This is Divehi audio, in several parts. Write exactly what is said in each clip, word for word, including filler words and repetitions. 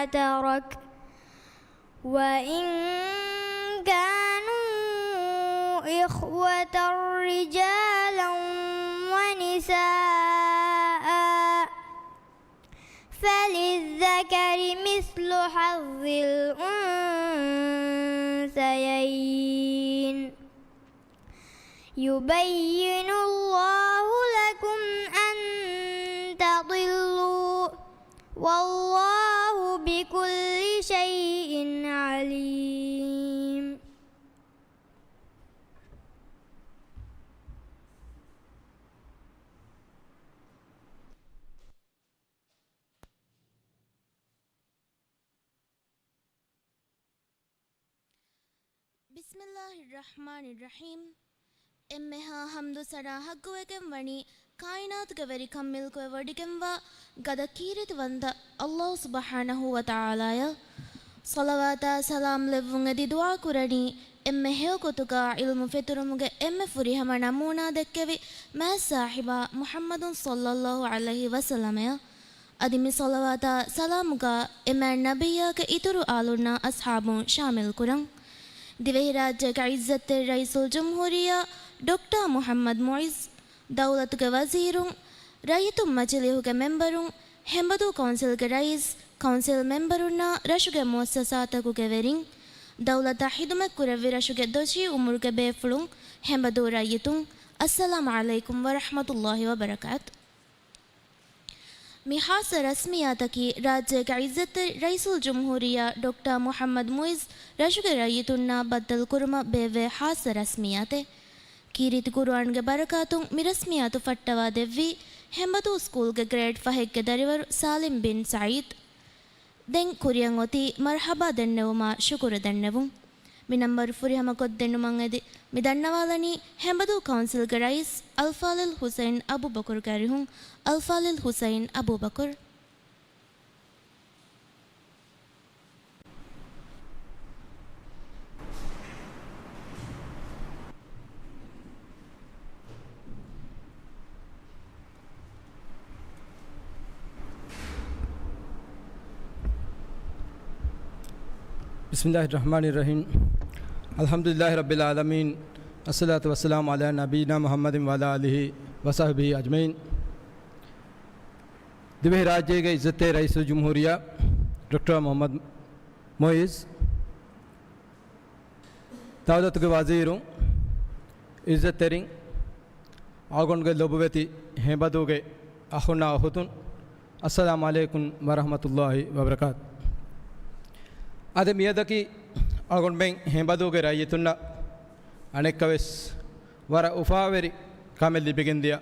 ترك، وإن كانوا إخوة رجالا ونساء فللذكر مثل حظ الأنثيين يبين الله لكم أن تضلوا والله بكل شيء عليم. ބިސްމިއްލާހިއްރަޙްމާނިއްރަޙީމް. އެންމެހާ ޙަމްދު ސަރާ ޙައްޤުވެގެން ވަނީ ކާއިނާތުގެ ވެރި ކަންމިލްކޮށް ވޮޑިގެންވާ ގަދަ ކީރިތިވަންތަ ﷲ ސުބްޙާނަހޫ ވަތަޢާލާއަށް. ޞަލަވާތާ ސަލާމް ލެއްވުން އެދި ދުޢާ ކުރަނީ އެންމެ ހެޔޮގޮތުގަ ޢިލްމު ފެތުރުމުގެ އެންމެ ފުރިހަމަ ނަމޫނާ ދެއްކެވި މާތް ސާހިބާ މުޙައްމަދު ޞައްލައްލާހު ޢަލައިހި ވަސައްލަމައަށް. އަދި މި ޞަލަވާތާ ސަލާމުގަ އެމާތް ނަބިއްޔާގެ އިތުރު އާލުންނާ އަޞްޙާބުން ޝާމިލް ކުރަން. ދިވެހިރާއްޖޭގެ ޢިއްޒަތްތެރި ރައީސުލްޖުމްހޫރިއްޔާ ޑޮކްޓާ މުޙައްމަދު މުޢިއްޒު، ދައުލަތުގެ ވަޒީރުން، ރައްޔިތުން މަޖިލީހުގެ މެމްބަރުން، ހެނބަދޫ ކައުންސިލްގެ ރައީސް، ކައުންސިލް މެމްބަރުންނާ ރަށުގެ މުއައްސަސާތަކުގެ ވެރިން، ދައުލަތަށް ޚިދުމަތް ކުރެއްވި ރަށުގެ ދޮށީ އުމުރުގެ ބޭފުޅުން، ހެނބަދޫ ރައްޔިތުން، އައްސަލާމް ޢަލައިކުމް ވަރަޙްމަތުﷲ ވަބަރަކާތު. މި ޚާއްޞަ ރަސްމިއްޔާތަކީ ރާއްޖޭގެ ޢިއްޒަތްތެރި ރައީސުލްޖުމްހޫރިއްޔާ ޑޮކްޓާ މުޙައްމަދު މުޢިއްޒު ރަށުގެ ރައްޔިތުންނާ ބައްދަލުކުރުމަށް ބޭއްވޭ ޚާއްޞަ ރަސްމިއްޔާތެއް. ކީރިތި ޤުރުއާންގެ ބަރަކާތުން މި ރަސްމިއްޔާތު ފައްޓަވާ ދެއްވީ ހެނބަދޫ ސްކޫލްގެ ގްރޭޑް ފަހެއްގެ ދަރިވަރު ސާލިމް ބިން ސަޢީދު. ދެން ކުރިއަށް އޮތީ މަރްޙަބާ ދެންނެވުމާ ޝުކުރު ދެންނެވުން. މި ނަންބަރު ފުރިހަމަކޮށްދެންނުމަށް އެދި މި ދަންނަވާލަނީ ހެނބަދޫ ކައުންސިލްގެ ރައީސް އަލްފާޟިލް ޙުސައިން އަބޫބަކުރުގެ އަރިހުން. އަލްފާޟިލް ޙުސައިން އަބޫބަކުރު. بسم الله الرحمن الرحيم. الحمد لله رب العالمين. الصلاة والسلام على نبينا محمد وعلى آله وصحبه أجمعين. ދިވެހިރާއްޖޭގެ ޢިއްޒަތްތެރި ރައީސުލްޖުމްހޫރިއްޔާ ޑޮކްޓަރ މުޙައްމަދު މުޢިއްޒު، ދައުލަތުގެ ވަޒީރުން، ޢިއްޒަތްތެރިން، އަޅުގަނޑުގެ ލޮބުވެތި ހެނބަދޫގެ އަޚުންނާ އުޚުތުން، އައްސަލާމް ޢަލައިކުމް ވަރަޙްމަތުﷲ ވަބަރަކާތު. އަދި މިއަދަކީ އަޅުގަނޑުމެން ހެނބަދޫގެ ރައްޔިތުންނަށް އަނެއްކާވެސް ވަރަށް އުފާވެރި ކަމެއް ލިބިގެންދިޔަ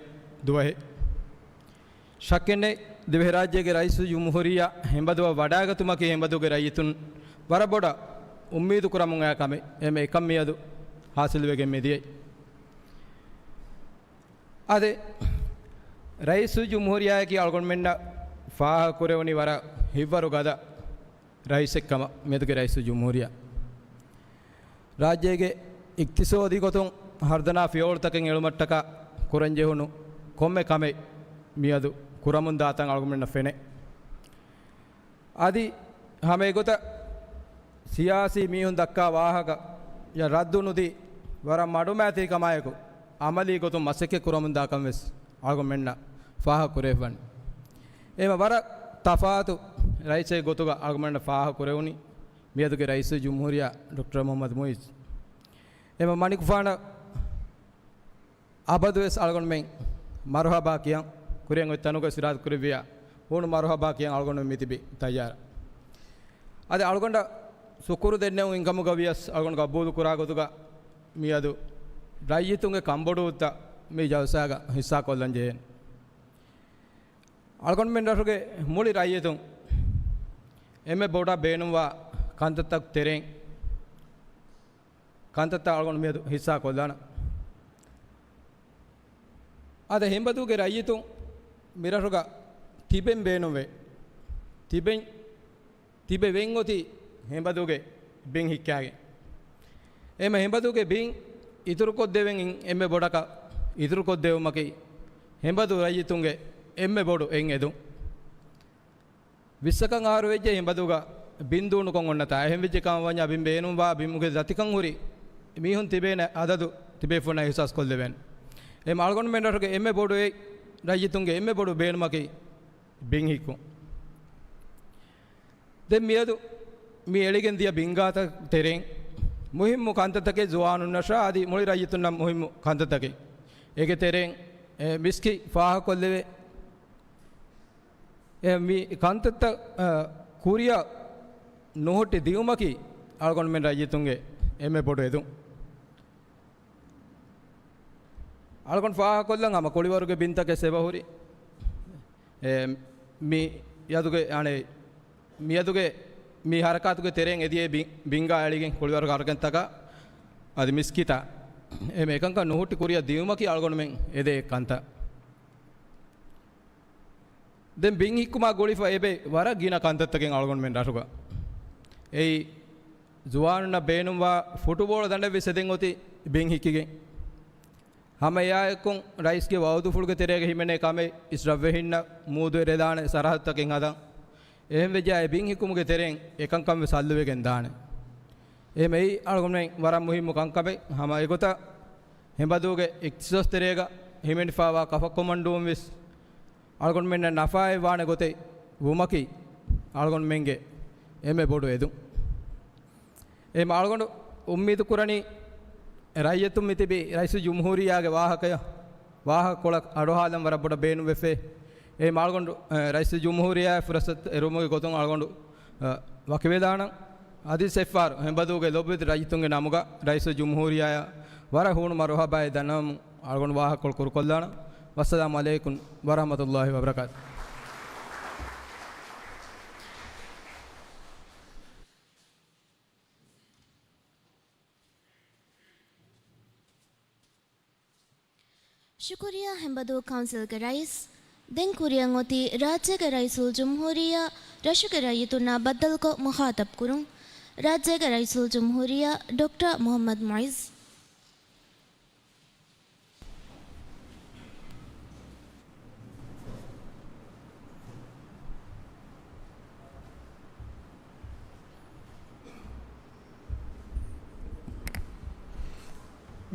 ދުވަހެއް. ޝައްކެއްނެތް، ދިވެހިރާއްޖޭގެ ރައީސުލްޖުމްހޫރިއްޔާ ހެނބަދޫއަށް ވަޑައިގަތުމަކީ ހެނބަދޫގެ ރައްޔިތުން ވަރަށް ބޮޑަށް އުއްމީދު ކުރަމުން އައި ކަމެއް. އެމެ އެކަން މިއަދު ޙާޞިލުވެގެން މިދިޔައީ. އަދި ރައީސުލްޖުމްހޫރިއްޔާއަކީ އަޅުގަނޑުމެންނަށް ފާހަގަކުރެވުނީ ވަރަށް ހިތްވަރު ގަދަ ރައީސެއް ކަމަށް. މިއަދުގެ ރައީސުލްޖުމްހޫރިއްޔާ ރާއްޖޭގެ އިޤްތިޞާދީ ގޮތުން ހަރުދަނާ ފިޔަވަޅުތަކެއް އެޅުމަށްޓަކާ ކުރަންޖެހުނު ކޮންމެ ކަމެއް މިއަދު ކުރަމުންދާތަން އަޅުގަނޑުމެންނަށް ފެނޭ. އަދި ހަމަ އެގޮތަށް ސިޔާސީ މީހުން ދައްކާ ވާހަކަޔަށް ރައްދު ނުދީ، ވަރަށް މަޑުމައިތިރިކަމާއެކު ޢަމަލީ ގޮތުން މަސައްކަތް ކުރަމުންދާކަން ވެސް އަޅުގަނޑުމެންނަށް ފާހަގަ ކުރެވިފަވަނީ. އެހެންވެ ވަރަށް ތަފާތު ރައީސެއް ގޮތުގަ އަޅުގަނޑުމެންނަށް ފާހަގަ ކުރެވުނީ މިއަދުގެ ރައީސުލްޖުމްހޫރިއްޔާ ޑޮކްޓަރ މުޙައްމަދު މުޢިއްޒު. އެހެންވެ މަނިކުފާނަށް އަބަދުވެސް އަޅުގަނޑުމެން މަރުޙަބާ ކިޔަން، ކުރިއަށް އޮތް ތަނުގަ ސިރާތު ކުރެއްވިޔާ ހޫނު މަރުޙަބާ ކިޔަން އަޅުގަނޑުމެން މިތިބީ ތައްޔާރަށް. އަދި އަޅުގަނޑަށް ޝުކުރު ދެންނެވުން އިންކަމުގަ ވިޔަސް އަޅުގަނޑު ގަބޫލު ކުރާ ގޮތުގަ މިއަދު ރައްޔިތުންގެ ކަންބޮޑުވުންތައް މި ޖަލްސާގަ ހިއްސާކޮށްލަން ޖެހޭނެ. އަޅުގަނޑުމެން ރަށުގެ މުޅި ރައްޔިތުން އެންމެ ބޮޑަށް ބޭނުންވާ ކަންތައްތަކުގެ ތެރެއިން ކަންތައްތައް އަޅުގަނޑު މިއަދު ހިއްސާ ކޮށްލާނަން. އަދި ހެނބަދޫގެ ރައްޔިތުން މިރަށުގަ ތިބެން ބޭނުންވޭ. ތިބެން، ތިބެ ވެން އޮތީ ހެނބަދޫގެ ބިން ހިއްކާގެން. އެހެން ހެނބަދޫގެ ބިން އިތުރުކޮށްދެވެން އެންމެ ބޮޑަކަށް އިތުރުކޮށްދެވުމަކީ ހެނބަދޫ ރައްޔިތުންގެ އެންމެ ބޮޑު އެއް އެދުން. ވިއްސަކަށް އަހަރު ވެއްޖެ ހިނބަދޫގަ ބިން ދޫނުކޮށް އޮންނަތާ، އެހެން ވެއްޖެ ކަމަށް ވަންޏާ ބިން ބޭނުންވާ ބިމުގެ ދަތިކަން ހުރި މީހުން ތިބޭނެ އަދަދު ތިބޭފުންނަށް އިހްސާސް ކޮށްލެވޭނެ. އެހެން އަޅުގަނޑުމެން ރަށުގެ އެންމެ ބޮޑު އެއް ރައްޔިތުންގެ އެންމެ ބޮޑު ބޭނުމަކީ ބިން ހިއްކުން. ދެން މިއަދު މި އެޅިގެން ދިޔަ ބިންގާތައް ތެރެއިން މުހިއްމު ކަންތައްތަކެއް ޒުވާނުންނަށާ އަދި މުޅި ރައްޔިތުންނަށް މުހިއްމު ކަންތައްތަކެއް. އޭގެ ތެރެއިން އެ، މިސްކި ފާހަގަކޮށްލެވޭ. އެ، މި ކަންތައްތައް، އަ، ކުރިއަށް ނުހުއްޓި ދިއުމަކީ އަޅުގަނޑުމެން ރައްޔިތުންގެ އެންމެ ބޮޑު އެދުން. އަޅުގަނޑު ފާހަގަކޮށްލަން ހަމަ ކުޅިވަރުގެ ބިންތަކެއް ސެބަހުރި. އެ، މި އަދުގެ، އަނެ، މިއަދުގެ މި ހަރަކާތުގެ ތެރެއިން އެދިޔަ ބި-، ބިންގާ އެޅިގެން ކުޅިވަރުގެ ހަރަކަތްތަކަށް އަދި މިސްކިތަށް އެ އެކަންކަން ނުހުއްޓި ކުރިއަށް ދިއުމަކީ އަޅުގަނޑުމެން އެދޭ ކަންތައް. ދެން ބިން ހިއްކުމާ ގުޅިފަ އެބައި ވަރަށް ގިނަ ކަންތައްތަކެއް އަޅުގަނޑުމެން ރަށުގަ. އެއީ، ޒުވާނުންނަށް ބޭނުންވާ ފުޓުބޯޅަ ދަނޑެއް ވެސް އެދެން އޮތީ ބިން ހިއްކިގެން. ހަމަ އެއާއެކު ރައީސްގެ ވައުދުފުޅުގެ ތެރޭގަ ހިމެނޭ ކަމެއް އިސް ރަށްވެހިންނަށް މޫދު އެރެލާނެ ސަރަހައްދުތަކެއް ހަދަން. އެހެން ވެއްޖާ އެ ބިން ހިއްކުމުގެ ތެރެއިން އެކަންކަން ވެސް ހައްލުވެގެން ދާނެ. އެހެންވީމަ އަޅުގަނޑުމެން ވަރަށް މުހިއްމު ކަންކަމެއް. ހަމަ އެގޮތަށް ހެނބަދޫގެ އިޚްތިޞާޞް ތެރޭގަ ހިމެނިފައިވާ ކަފަ ކޮމަންޑޫން ވެސް އަޅުގަނޑުމެންނަށް ނަފާއެއް ވާނެ ގޮތެއް ވުމަކީ އަޅުގަނޑުމެންގެ އެންމެ ބޮޑު އެދުން. އެހެން އަޅުގަނޑު އުއްމީދު ކުރަނީ، ރައްޔިތުން މިތިބީ ރައީސުލްޖުމްހޫރިއްޔާގެ ވާހަކަޔަށް ވާހަކަކޮޅަށް އަޑުއަހާލަން ވަރަށް ބޮޑަށް ބޭނުންވެފޭ. އެހެން އަޅުގަނޑު، އަ، ރައީސުލްޖުމްހޫރިއްޔާއަށް ފުރުޞަތު އެރުވުމުގެ ގޮތުން އަޅުގަނޑު، އަ، ވަކިވެލާނަން. އަދި އެއްފަހަރު ހެނބަދޫގެ ލޮބުވެތި ރައްޔިތުންގެ ނަމުގަ ރައީސުލްޖުމްހޫރިއްޔާއަށް ވަރަށް ހޫނު މަރުޙަބާއެއް ދަންނަވަމުން އަޅުގަނޑު ވާހަކަކޮޅު ކުރުކޮށްލާނަން. ވައްސަލާމު ޢަލައިކުމް ވަރަޙްމަތުﷲި ވަބަރަކާތުހު. ޝުކުރިއްޔާ ހެނބަދޫ ކައުންސިލްގެ ރައީސް. ދެން ކުރިއަށް އޮތީ ރާއްޖޭގެ ރައީސުލްޖުމްހޫރިއްޔާ ރަށުގެ ރައްޔިތުންނާ ބައްދަލުކޮށް މުޚާޠަބް ކުރުން. ރާއްޖޭގެ ރައީސުލްޖުމްހޫރިއްޔާ ޑޮކްޓަރ މުޙައްމަދު މުޢިއްޒު.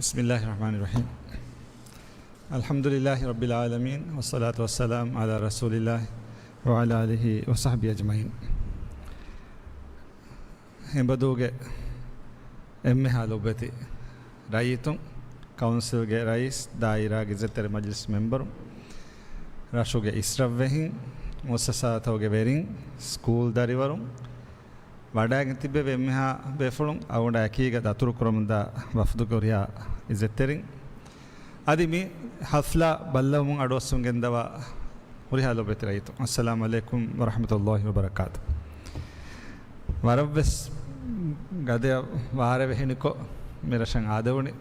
بسم الله الرحمن الرحيم. الحمد لله رب العالمين، والصلاة والسلام على رسول الله وعلى آله وصحبه أجمعين. ހެނބަދޫގެ އެންމެހާ ލޮބުވެތި ރައްޔިތުން، ކައުންސިލްގެ ރައީސް، ދާއިރާގެ އިއްޒަތްތެރި މަޖިލިސް މެމްބަރު، ރަށުގެ އިސްރަށްވެހިން، މުއައްސަސާތަކުގެ ވެރިން، ސްކޫލް ދަރިވަރުން، ވަޑައިގެން ތިއްބެވި އެންމެހާ ބޭފުޅުން، އަޅުގަނޑާ އެކީގަ ދަތުރު ކުރަމުންދާ ވަފްދުގެ ހުރިހާ އިއްޒަތްތެރިން، އަދި މި ޙަފްލާ ބައްލަވަމުން އަޑުއައްސަމުން ގެންދަވާ ހުރިހާ ލޮބުވެތި ރައްޔިތުން، އައްސަލާމު ޢަލައިކުމް ވަރަޙްމަތުﷲި ވަބަރަކާތު. ވަރަށްވެސް ގަދަޔަށް ވާރޭ ވެހެނިކޮށް، މި ރަށަށް އާދެވުނީ.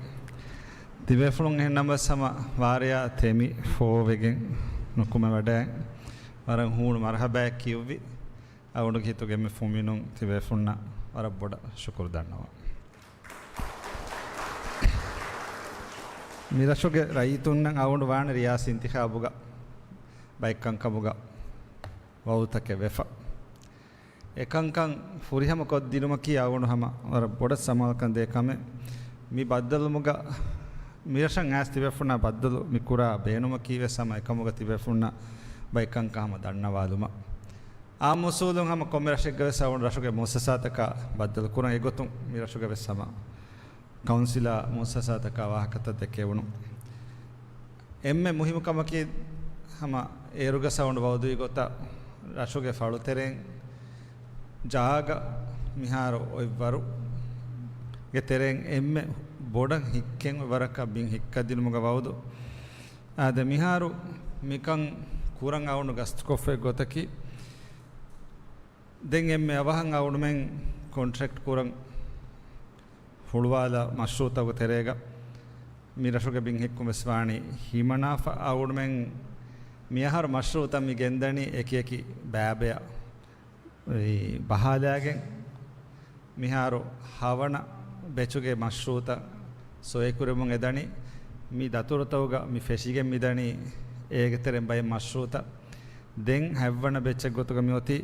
ތިބޭފުޅުން އެހެން ނަމަވެސް ހަމަ ވާރެޔާ ތެމި ފޯވެގެން ނުކުމެ ވަޑައި، ވަރަށް ހޫނު މަރުޙަބާއެއް ކިޔުއްވި. އަޅުގަނޑުގެ ހިތުގެ އެންމެ ފުމިނުން ތިބޭފުންނަށް ވަރަށް ބޮޑަށް ޝުކުރު ދަންނަވަން. މި ރަށުގެ ރައްޔިތުންނަށް އަޅުގަނޑު ވާނެ ރިޔާސީ އިންތިޚާބުގަ ބައެއް ކަންކަމުގަ ވައުދުތަކެއް ވެފަ. އެކަންކަން ފުރިހަމަ ކޮށްދިނުމަކީ އަޅުގަނޑު ހަމަ ވަރަށް ބޮޑަށް ސަމާލުކަން ދޭ ކަމެއް. މި ބައްދަލުވުމުގަ މި ރަށަށް އައިސް ތިބޭފުންނާ ބައްދަލު މި ކުރާ ބޭނުމަކީ ވެސް ހަމަ އެކަމުގަ ތިބޭފުންނަށް ބައެއް ކަންކަން ހަމަ ދަންނަވާލުމަށް. އާއްމު އުސޫލުން ހަމަ ކޮންމެ ރަށެއްގަ ވެސް އަޅުގަނޑު ރަށުގެ މުއައްސަސާތަކާ ބައްދަލު ކުރަން އެގޮތުން މި ރަށުގަ ވެސް ހަމަ ކައުންސިލާ މުއައްސަސާތަކާ ވާހަކަތައް ދެކެވުނު. އެންމެ މުހިއްމު ކަމަކީ ހަމަ އޭރުގަ އަޅުގަނޑު ވައުދުވި ގޮތަށް ރަށުގެ ފަޅުތެރެއިން ޖާގަ މިހާރު އޮތް ވަރުގެ ތެރެއިން އެންމެ ބޮޑަށް ހިއްކެން އޮތް ވަރަކަށް ބިން ހިއްކަދިނުމުގަ ވައުދު. އާދެ، މިހާރު މިކަން ކުރަން އަޅުގަނޑު ގަސްތުކޮށްފައި ގޮތަކީ، ދެން އެންމެ އަވަހަށް އަޅުގަނޑުމެން ކޮންޓްރެކްޓް ކުރަން ހުޅުވާލާ މަޝްރޫޢުތަކުގެ ތެރޭގަ މި ރަށުގެ ބިން ހިއްކުން ވެސް ވާނީ ހިމަނާފަ. އަޅުގަނޑުމެން މިއަހަރު މަޝްރޫޢުތައް މި ގެންދަނީ އެކި އެކި ބައިބަޔަށް އެ ބަހާލާގެން. މިހާރު ހަވަނަ ބެޗުގެ މަޝްރޫޢުތައް ސޮއިކުރެވެމުން އެދަނީ. މި ދަތުރުތަކުގަ މި ފެށިގެން މިދަނީ އޭގެ ތެރެއިން ބައެއް މަޝްރޫޢުތައް. ދެން ހަތްވަނަ ބެޗެއް ގޮތުގަ މިއޮތީ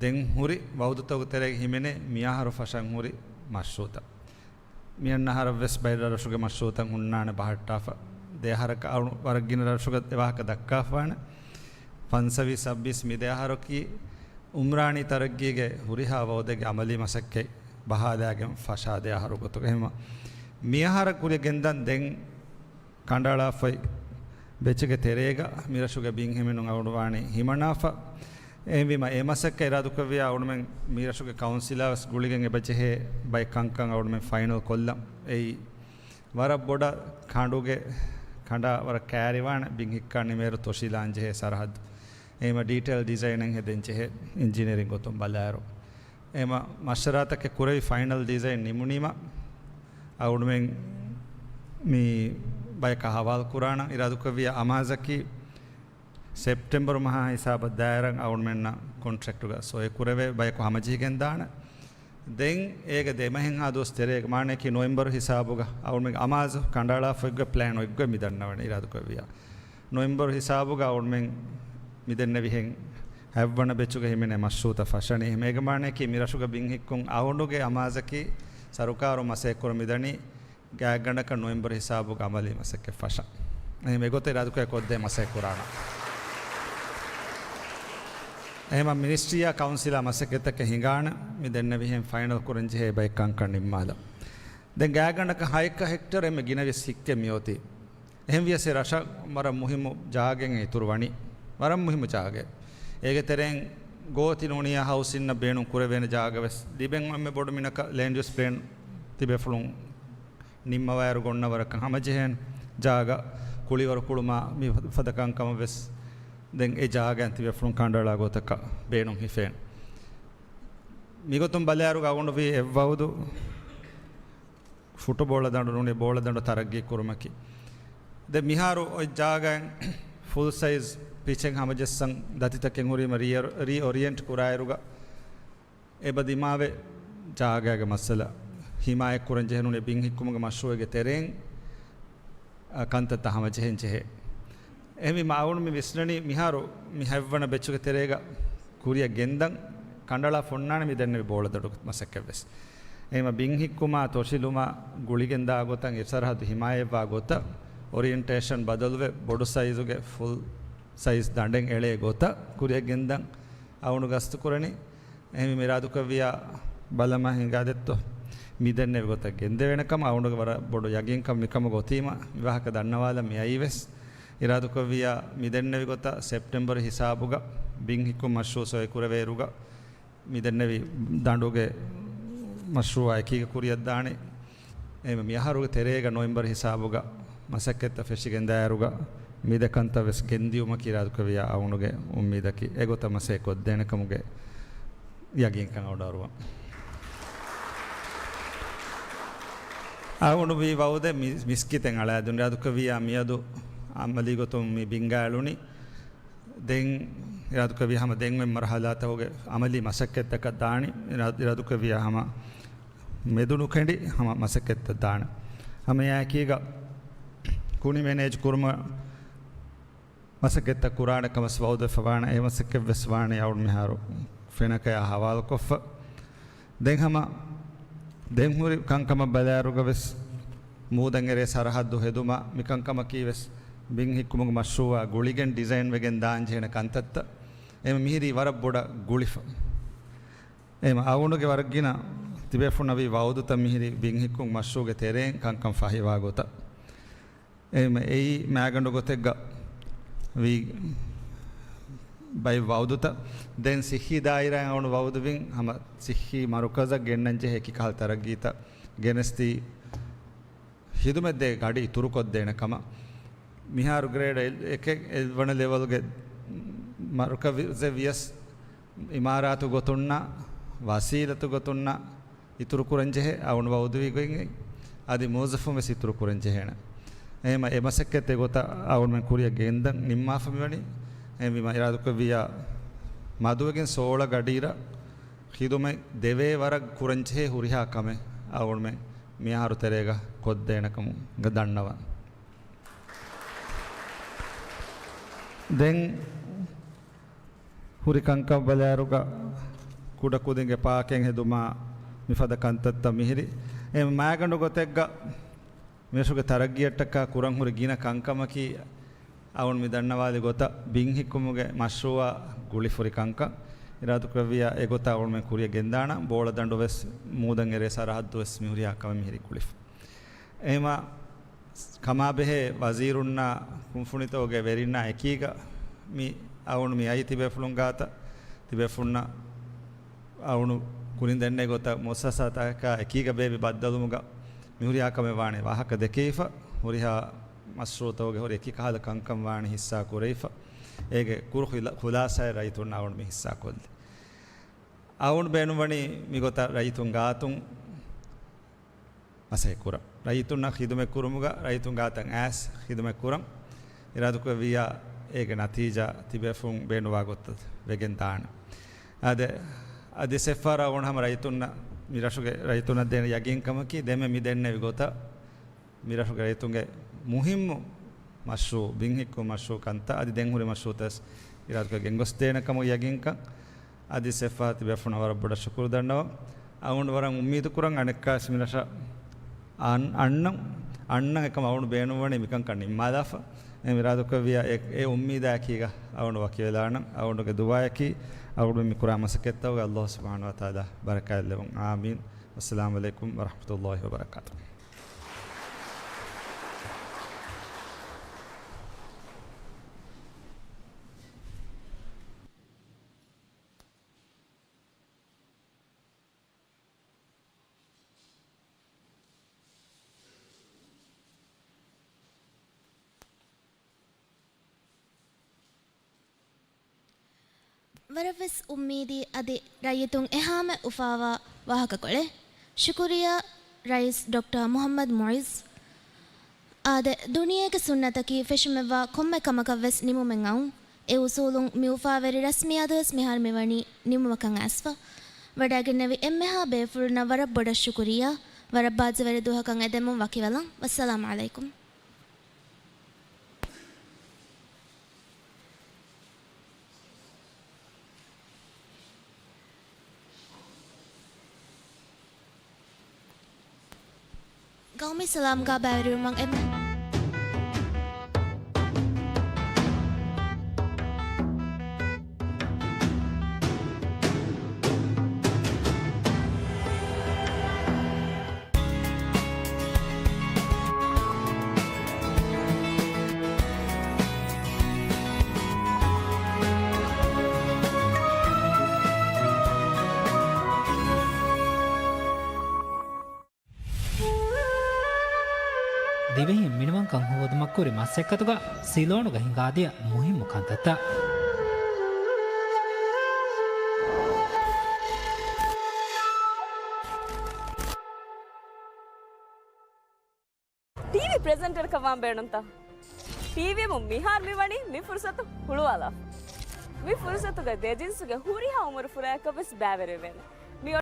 ދެން ހުރި ވައުދުތަކުގެ ތެރޭގަ ހިމެނޭ މިއަހަރު ފަށަން ހުރި މަޝްރޫޢުތައް. މިއަންނަ އަހަރަށްވެސް ބައެއް ރަށްރަށުގެ މަޝްރޫޢުތައް ހުންނާނެ ބަހައްޓާފަ. ދެ އަހަރަކަށް އަޅު-، ވަރަށް ގިނަ ރަށްރަށުގަ އެ ވާހަކަ ދައްކާފާނެ. ފަންސަވީސް ސައްބީސް މި ދެ އަހަރަކީ އުމްރާނީ ތަރައްގީގެ ހުރިހާ ވައުދެއްގެ އަމަލީ މަސައްކަތް ބަހާލާގެން ފަށާ ދެ އަހަރު ގޮތުގަ. އެހެންވީމަ މި އަހަރަށް ކުރިޔަށް ގެންދަން ދެން ކަނޑައަޅާފައި ބެޗުގެ ތެރޭގަ މިރަށުގެ ބިން ހިމެނުން އަޅުގަނޑު ވާނީ ހިމަނާފަ. އެހެންވީމަ އެ މަސައްކަތް އިރާދުކުރެއްވިޔާ އަޅުގަނޑުމެން މިރަށުގެ ކައުންސިލާ ވެސް ގުޅިގެން އެބަޖެހޭ ބައެއް ކަންކަން އަޅުގަނޑުމެން ފައިނަލް ކޮށްލަން. އެއީ ވަރަށް ބޮޑަށް ކަނޑުގެ، ކަނޑާ ވަރަށް ކައިރިވާނެ ބިން ހިއްކާ ނިމޭއިރު ތޮށިލާން ޖެހޭ ސަރަހައްދު. އެހެންވީމަ ޑީޓެއިލް ޑިޒައިނެއް ހެދެން ޖެހޭ އިންޖިނިއަރިން ގޮތުން ބަލާއިރު. އެހެންވީމަ މަޝްވަރާތަކެއް ކުރެވި ފައިނަލް ޑިޒައިން ނިމުނީމަ އަޅުގަނޑުމެން މި ބަޔަކަށް ހަވާލު ކުރާނަން. އިރާދުކުރެއްވިޔާ އަމާޒަކީ ސެޕްޓެމްބަރު މަހާ ހިސާބަށް ދާއިރަށް އަޅުގަނޑުމެންނަށް ކޮންޓްރެކްޓުގަ ސޮއި ކުރެވޭ ބަޔަކު ހަމަޖެހިގެން ދާނެ. ދެން އޭގެ ދެމަހެއްހާ ދުވަސް ތެރޭގަ މާނައަކީ ނޮވެމްބަރު ހިސާބުގަ އަޅުގަނޑުމެން އަމާޒު ކަނޑައަޅާފަ އޮތްގޮތް ޕްލޭން އޮތްގޮތް މި ދަންނަވަނީ އިރާދުކުރެއްވިޔާ. ނޮވެމްބަރު ހިސާބުގަ އަޅުގަނޑުމެން މިދެންނެވިހެން ހަތްވަނަ ބެޗުގަ ހިމެނޭ މަޝްރޫޢުތައް ފަށަނީ. އެހެންވީމަ އޭގެ މާނައަކީ މިރަށުގަ ބިން ހިއްކުން އަޅުގަނޑުގެ އަމާޒަކީ ސަރުކާރުން މަސައްކަތް ކުރަން މިދަނީ ގާތްގަނޑަކަށް ނޮވެމްބަރު ހިސާބުގަ އަމަލީ މަސައްކަތް ފަށަން. އެހެންވީމަ އެގޮތަށް އިރާދުކުރެއްވިޔާ ކޮށްދޭން މަސައްކަތް ކުރާނަން. އެހެންވީމަ މިނިސްޓްރީއާ ކައުންސިލާ މަސައްކަތްތަކެއް ހިނގާނެ މި ދެންނެވިހެން ފައިނަލް ކުރަން ޖެހޭ ބައެއް ކަންކަން ނިންމާލަން. ދެން ގާތްގަނޑަކަށް ހަތް އެކަރު ހެކްޓަރެއް އެންމެ ގިނަވެސް ހިއްކެން މިއޮތީ. އެހެންވިޔަސް އެ ރަށަށް ވަރަށް މުހިއްމު ޖާގައެއް އިތުރުވަނީ. ވަރަށް މުހިއްމު ޖާގައެއް. އޭގެ ތެރެއިން ގޯތި ނޫނިއްޔާ ހައުސިންއަށް ބޭނުން ކުރެވޭނެ ޖާގަވެސް ލިބެން އެންމެ ބޮޑު މިނަކަށް ލޭންޑް ޔޫސް ޕްލޭން ތިބޭފުޅުން ނިންމަވާއިރު ގޮންނަ ވަރަކަށް ހަމަޖެހޭނެ ޖާގަ ކުޅިވަރު ކުޅުމާ މި ފަދަ ކަންކަމަށްވެސް ދެން އެ ޖާގައިން ތިބޭފުޅުން ކަނޑައަޅާ ގޮތަކަށް ބޭނުން ހިފޭނެ. މިގޮތުން ބަލާއިރު އަޅުގަނޑު ވީ އެއްވައުދު ފުޓުބޯޅަ ދަނޑު ނޫނީ ބޯޅަ ދަނޑު ތަރައްގީ ކުރުމަކީ. ދެން މިހާރު އޮތް ޖާގައިން ފުލް ސައިޒް ޕިޗެއް ހަމަޖައްސަން ދަތިތަކެއް ހުރީމަ ރީ-، ރީއޮރިއެންޓް ކުރާއިރުގަ އެބަ ދިމާވެ ޖާގައިގެ މައްސަލަ ހިމާޔަތް ކުރަން ޖެހެނުނެ ބިން ހިއްކުމުގެ މަޝްރޫޢުގެ ތެރެއިން، އަ، ކަންތައްތައް ހަމަޖެހެން ޖެހޭ. އެހެންވީމަ އަޅުގަނޑު މި ވިސްނަނީ މިހާރު މި ހަތްވަނަ ބެޗުގެ ތެރޭގަ ކުރިއަށް ގެންދަން ކަނޑައަޅާފަ އޮންނާނެ މި ދެންނެވި ބޯޅަ ދަނޑު މަސައްކަތްވެސް. އެހެންވީމަ ބިން ހިއްކުމާ ތޮށިލުމާ ގުޅިގެންދާ ގޮތަށް އެއް ސަރަހައްދު ހިމާޔަތްވާ ގޮތަށް އޮރިއެންޓޭޝަން ބަދަލުވެ ބޮޑު ސައިޒުގެ ފުލް ސައިޒް ދަނޑެއް އެޅޭ ގޮތަށް ކުރިއަށް ގެންދަން އަޅުގަނޑު ގަސްތު ކުރަނީ. އެހެންވީމަ އިރާދުކުރެއްވިޔާ ބަލަމާ ހިނގާދެއްތޯ މި ދެންނެވި ގޮތަށް ގެންދެވޭނެ ކަމަށް އަޅުގަނޑުގެ ވަރަށް ބޮޑު ޔަގީންކަން މިކަމުގަ އޮތީމަ މި ވާހަކަ ދަންނަވާލަން މި އައީވެސް. އިރާދުކުރެއްވިޔާ މި ދެންނެވި ގޮތަށް ސެޕްޓެމްބަރު ހިސާބުގަ ބިން ހިއްކުން މަޝްރޫޢު ސޮއި ކުރެވޭއިރުގަ މި ދެންނެވި ދަނޑުގެ މަޝްރޫޢާ އެކީގަ ކުރިއަށްދާނެ. އެހެންވީމަ މި އަހަރުގެ ތެރޭގަ ނޮވެމްބަރު ހިސާބުގަ މަސައްކަތްތައް ފެށިގެންދާއިރުގަ މި ދެ ކަންތައް ވެސް ގެންދިއުމަކީ އިރާދުކުރެއްވިޔާ އަޅުގަނޑުގެ އުއްމީދަކީ އެގޮތަށް މަސައްކަތް ކޮށްދޭނެ ކަމުގެ ޔަގީންކަން އަޅުގަނޑު އަރުވަން. އަޅުގަނޑު ވީ ވައުދެއް މި-، މިސްކިތެއް އަޅާދުން އިރާދުކުރެއްވިޔާ މިއަދު އަމަލީ ގޮތުން މި ބިންގާ އެޅުނީ. ދެން އިރާދުކުރެއްވިޔާ ހަމަ ދެން އޮތް މަރުހަލާތަކުގެ އަމަލީ މަސައްކަތްތަކަށް ދާނީ. އިރާ-، އިރާދުކުރެއްވިޔާ ހަމަ މެދުނުކެނޑި ހަމަ މަސައްކަތްތައް ދާނެ. ހަމަ އެއާއެކީގަ ކުނި މެނޭޖް ކުރުމަށް މަސައްކަތްތައް ކުރާނެ ކަމަސް ވައުދުވެފަ ވާނެ. އެ މަސައްކަތްވެސް ވާނެ އަޅުގަނޑު މިހާރު ފެނަކަޔާ ހަވާލުކޮށްފަ. ދެން ހަމަ ދެން ހުރި ކަންކަމަށް ބަލާއިރުގަ ވެސް މޫދަށް އެރޭ ސަރަހައްދު ހެދުމަށް މިކަންކަމަކީ ވެސް ބިން ހިއްކުމުގެ މަޝްރޫޢާ ގުޅިގެން ޑިޒައިން ވެގެން ދާން ޖެހޭނެ ކަންތައްތައް. އެހެންވީމަ މިހިރީ ވަރަށް ބޮޑަށް ގުޅިފަ. އެހެންވީމަ އަޅުގަނޑުގެ ވަރަށް ގިނަ ތިބޭފުޅުންނަށް ވީ ވައުދުތައް މިހިރީ ބިން ހިއްކުން މަޝްރޫޢުގެ ތެރެއިން ކަންކަން ފަހިވާ ގޮތަށް. އެހެންވީމަ އެއީ މާގަނޑު ގޮތެއްގަ ވީ ބައެއް ވައުދުތައް. ދެން ޞިއްޙީ ދާއިރާއިން އަޅުގަނޑު ވައުދުވިން ހަމަ ޞިއްޙީ މަރުކަޒަށް ގެންނަން ޖެހޭ އެކި ކަހަލަ ތަރައްގީތައް ގެނެސްދީ ޚިދުމަތްދޭ ގަޑި އިތުރުކޮށްދޭނެ ކަމަށް. މިހާރު ގްރޭޑް އެއް-، އެކެއް އެއްވަނަ ލެވެލްގެ މަރުކަޒެއް ވިޔަސް އިމާރާތު ގޮތުންނާ ވަސީލަތު ގޮތުންނާ އިތުރު ކުރަން ޖެހޭ އަޅުގަނޑު ވައުދުވި ގޮތް އެއީ. އަދި މުވައްޒަފުން ވެސް އިތުރު ކުރަން ޖެހޭނެ. އެހެންވީމަ އެ މަސައްކަތް އެގޮތަށް އަޅުގަނޑުމެން ކުރިއަށް ގެންދަން ނިންމާފަ މިވަނީ. އެހެންވީމަ އިރާދުކުރެއްވިޔާ މަދުވެގެން ސޯޅަ ގަޑިއިރަށް ޚިދުމަތް ދެވޭ ވަރަށް ކުރަންޖެހޭ ހުރިހާ ކަމެއް އަޅުގަނޑުމެން މިއަހަރު ތެރޭގަ ކޮށްދޭނެކަމުގަ ދަންނަވަން. ދެން ހުރި ކަންކަން ބަލާއިރުގަ ކުޑަކުދިންގެ ޕާކެއް ހެދުމާ މިފަދަ ކަންތައްތައް މިހިރި. އެ މައިގަނޑު ގޮތެއްގަ މިރަށުގެ ތަރައްގީއަށްޓަކާ ކުރަން ހުރި ގިނަ ކަންކަމަކީ، އަޅުން މި ދަންނަވާލި ގޮތަށް ބިން ހިއްކުމުގެ މަޝްރޫއާ ގުޅިފުރި ކަންކަން. އިރާދަކުރެއްވިއްޔާ އެގޮތަށް އަޅުންމެން ކުރިއަށް ގެންދާނަން. ބޯޅަދަނޑު ވެސް މޫދަށް އެރޭ ސަރަހައްދު ވެސް މިހުރިހާ ކަމެއް މިހިރީ ގުޅިފަ. އެހެމަ ކަމާބެހޭ ވަޒީރުންނާ ކުންފުނިތަކުގެ ވެރިންނާ އެކީގަ މި އަޅުން މި އައީ ތިބޭފުޅުން ގާތަށް. ތިބޭފުޅުންނަށް އަޅުން ކުރިން ދެންނެވި ގޮތަށް މުއައްސަސާތަކާ އެކީގަ ބޭއްވި ބައްދަލުވުމުގަ މިހުރިހާ ކަމެއް ވާނީ ވާހަކަ ދެކެވިފަ. ހުރިހާ މަޝްރޫޢުތަކުގެ ހުރި އެކި ކަހަލަ ކަންކަން ވާނީ ހިއްސާ ކުރެވިފަ. އޭގެ ކުރު ޚުލާ-، ޚުލާސާއެއް ރައްޔިތުންނަށް އަޅުން މި ހިއްސާ ކޮށްލީ. އަޅުން ބޭނުންވަނީ މިގޮތަށް ރައްޔިތުން ގާތުން މަސައްކަތް ކުރަން. ރައްޔިތުންނަށް ޚިދުމަތް ކުރުމުގަ ރައްޔިތުން ގާތަށް އައިސް ޚިދުމަތް ކުރަން. އިރާދަކުރެއްވިއްޔާ އޭގެ ނަތީޖާ ތިބޭފުޅުން ބޭނުންވާ ގޮތަށް ވެގެން ދާނެ. އާދެ، އަދި ސެފާރާ އޮން ހަމަ ރައްޔިތުންނަށް، މި ރަށުގެ ރައްޔިތުންނަށް ދޭނެ ޔަގީންކަމަކީ، ދެންމެ މި ދެންނެވި ގޮތަށް މި ރަށުގެ ރައްޔިތުންގެ މުހިއްމު މަޝްރޫޢު، ބިން ހިއްކުމު މަޝްރޫޢު ކަންތައް އަދި ދެން ހުރި މަޝްރޫޢުތައް އިރާދަކޮށް ގެންގޮސްދޭނެ ކަމަށް ޔަގީންކަން. އަދި ސެފާ ތިބޭފުޅުންނަށް ވަރަށް ބޮޑަށް ޝުކުރު ދަންނަވަން. އަޅުގަނޑު ވަރަށް އުއްމީދު ކުރަން އަނެއްކާވެސް މި ރަށަށް އަން-، އަންނަން، އަންނަން އެކަމަށް އަޅުގަނޑު ބޭނުންވަނީ މިކަންކަން ނިންމާލާފަ. އެހެން އިރާދަކުރެއްވިއްޔާ އެ، އެ އުއްމީދާއެކީގަ އަޅުގަނޑު ވަކިވެލާނަން. އަޅުގަނޑުގެ ދުޢާއަކީ އަޅުގަނޑު މި ކުރާ މަސައްކަތްތަކުގަ ﷲ ސުބްޙާނަހޫ ވަތަޢާލާ ބަރަކާތްލެއްވުން. އާމީން. އައްސަލާމު ޢަލައިކުމް ވަރަޙްމަތުﷲ ވަބަރަކާތުހު. ވަރަށްވެސް އުއްމީދީ އަދި ރައްޔިތުން އެހާމެ އުފާވާ ވާހަކަކޮޅެއް. ޝުކުރިއްޔާ ރައީސް ޑޮކްޓަރ މުޙައްމަދު މުޢިއްޒު. އާދެ، ދުނިޔޭގެ ސުންނަތަކީ ފެށުމެއްވާ ކޮންމެ ކަމަކަށްވެސް ނިމުމެއް އައުން. އެ އުސޫލުން މި އުފާވެރި ރަސްމިއްޔާތުވެސް މިހާރު މިވަނީ ނިމުމަކަށް އައިސްފަ. ވަޑައިގެންނެވި އެންމެހާ ބޭފުޅުންނަށް ވަރަށް ބޮޑަށް ޝުކުރިއްޔާ. ވަރަށް ބާއްޖަވެރި ދުވަހަކަށް އެދެމުން ވަކިވެލަން. ވައްސަލާމު ޢަލައިކުމް. ގައުމީ ސަލާމްގާ ބައިވެރިވުމަށް އެންމެ ދިވެހިން މިނިވަންކަން ހޯދުމަށް ކުރި މަސައްކަތުގަ ސިލޯނުގަ ހިނގާ ދިޔަ މުހިއްމު ކަންތައްތައް. ޓީވީ ޕްރެޒެންޓަރަކަށް ވާން ބޭނުންތަ؟ ޓީވީއަށް މިހާރު މި ވަނީ މި ފުރުސަތު ހުޅުވާލާފަ. މި ފުރުސަތުގަ ދެ ޖިންސުގެ ހުރިހާ އުމުރު ފުރާއަކަށް ވެސް ބައިވެރިވެވޭނެ.